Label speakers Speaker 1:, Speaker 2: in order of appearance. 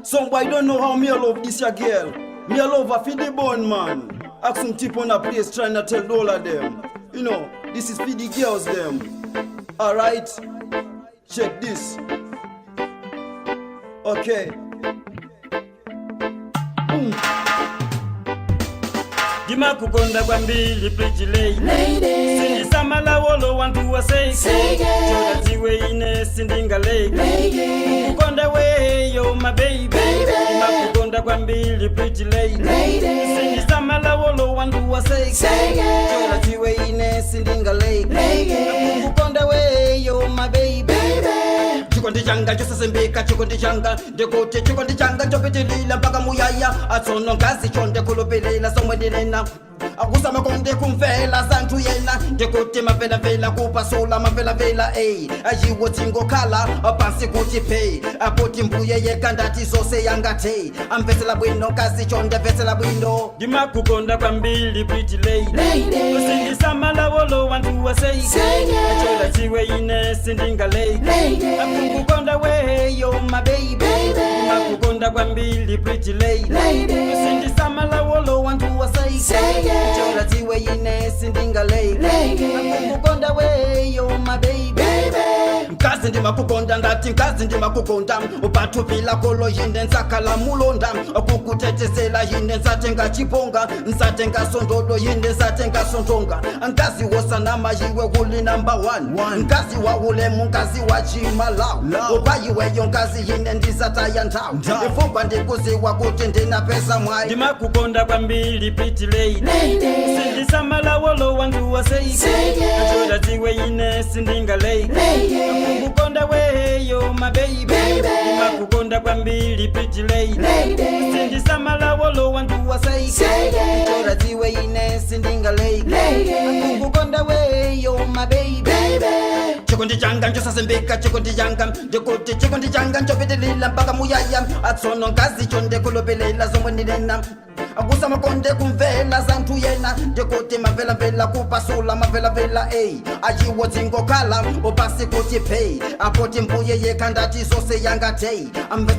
Speaker 1: Some boy don't know how me I love this ya girl. Me I love her for the bone, man. Ask some tip on a place trying to tell all of them. You know, this is for the girls them. Alright? Check this. Okay.
Speaker 2: Ndimakukonda kwambiri, pretty lady.
Speaker 3: Lady.
Speaker 2: Sindisamala olo wanthu waseke.
Speaker 3: Seke.
Speaker 2: Chodadziwe ine sindingaleke
Speaker 3: Lady.
Speaker 2: kukonda weyo, my baby.
Speaker 3: Baby.
Speaker 2: Ndimakukonda kwambiri, pretty lady.
Speaker 3: Lady.
Speaker 2: Sindisamala olo wanthu waseke.
Speaker 3: Seke.
Speaker 1: Chodadziwe ine sindingaleke
Speaker 3: Lady.
Speaker 1: kukonda weyo, my baby.
Speaker 3: Baby.
Speaker 1: Chikondi changa chosasembeka, chikondi changa ndikuti chikondi changa chopitilila mpaka muyaya. Atsono ngazi chonde kulupilila somwe ndinena akusama konde kumvela zanthu yena ndikuti mavelavela kupasula mavelavela ey ayiwo dzingokhala pansi kuti phe akuti mbuye yeka ndati zose yangathe amvetsela bwino kazi chonde mvetsela bwino.
Speaker 2: Ndimakukonda kwambiri, pretty lady.
Speaker 3: Lady.
Speaker 2: Sindisamala olo wanthu waseke.
Speaker 3: Seke.
Speaker 2: Chodadziwe ine sindingaleke
Speaker 3: Lady.
Speaker 2: kukonda weyo, my baby.
Speaker 3: Baby.
Speaker 2: Ndimakukonda kwambiri, pretty lady.
Speaker 3: Lady.
Speaker 2: Sindisamala olo wanthu waseke.
Speaker 3: Seke.
Speaker 1: Chodadziwe ine sindingaleke
Speaker 3: Lady.
Speaker 1: kukonda weyo, my baby.
Speaker 3: Baby.
Speaker 1: Mkazi ndimakukonda ndati mkazi ndimakukonda upathupila kolo yinde ntsakhala mulonda kukutetezela yinde nsatenga chiponga nsatenga sondodo yinde nsatenga sontonga mkazi wosanama yiwe kuli number one mkazi wa ulemu mkazi wa chimalawu upayiweyo mkazi yinde ndisataya nthawu ifukwa ndikuziwa kuti ndinapesa mwayi.
Speaker 2: Ndimakukonda kwambiri, pretty lady.
Speaker 3: Lady.
Speaker 2: Sindisamala olo wanthu waseke.
Speaker 3: Seke.
Speaker 2: Chodadziwe ine sindingaleke
Speaker 3: Lady.
Speaker 2: kukonda weyo, my baby.
Speaker 3: Baby.
Speaker 2: Ndimakukonda kwambiri, pretty lady.
Speaker 3: Lady.
Speaker 2: Sindisamala olo wanthu waseke.
Speaker 3: Seke.
Speaker 1: Chodadziwe ine sindingaleke
Speaker 3: Lady.
Speaker 1: kukonda weyo, my baby.
Speaker 3: Baby.
Speaker 1: Chikondi changa nchosasembeka, chikondi changa ndikuti chikondi changa nchopitilila mpaka muyaya. Atsono ngazi chonde kulopelela zomwe ndinena akusama konde kumvela zanthu yena ndikuti mavelavela kupasula mavelavela ey ayiwo dzingokhala upasi kuti phe akuti mbuye yekha ndati zose yangathe amvetse.